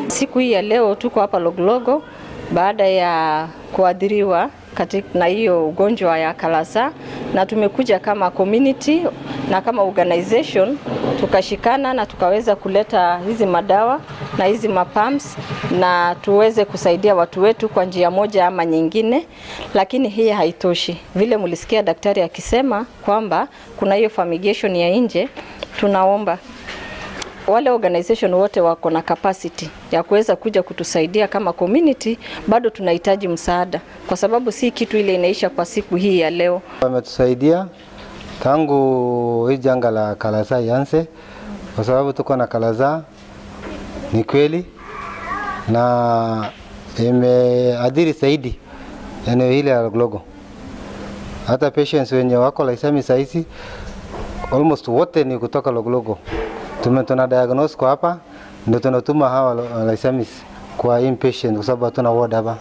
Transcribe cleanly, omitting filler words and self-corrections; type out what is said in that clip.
Siku hii ya leo tuko hapa Loglogo baada ya kuadhiriwa katika na hiyo ugonjwa ya Kalasa, na tumekuja kama community na kama organization tukashikana na tukaweza kuleta hizi madawa na hizi mapumps na tuweze kusaidia watu wetu kwa njia moja ama nyingine. Lakini hii haitoshi. Vile mlisikia daktari akisema kwamba kuna hiyo fumigation ya nje, tunaomba wale organization wote wako na capacity ya kuweza kuja kutusaidia kama community. Bado tunahitaji msaada kwa sababu si kitu ile inaisha kwa siku hii ya leo. Wametusaidia tangu hii janga la Kalasa ianze, kwa sababu tuko na Kalasa ni kweli na imeadhiri zaidi eneo hili la Loglogo. Hata patients wenye wako Laisami saizi almost wote ni kutoka Loglogo. Tuna diagnose kwa hapa ndio tunatuma hawa Laisamis kwa inpatient kwa sababu hatuna ward hapa.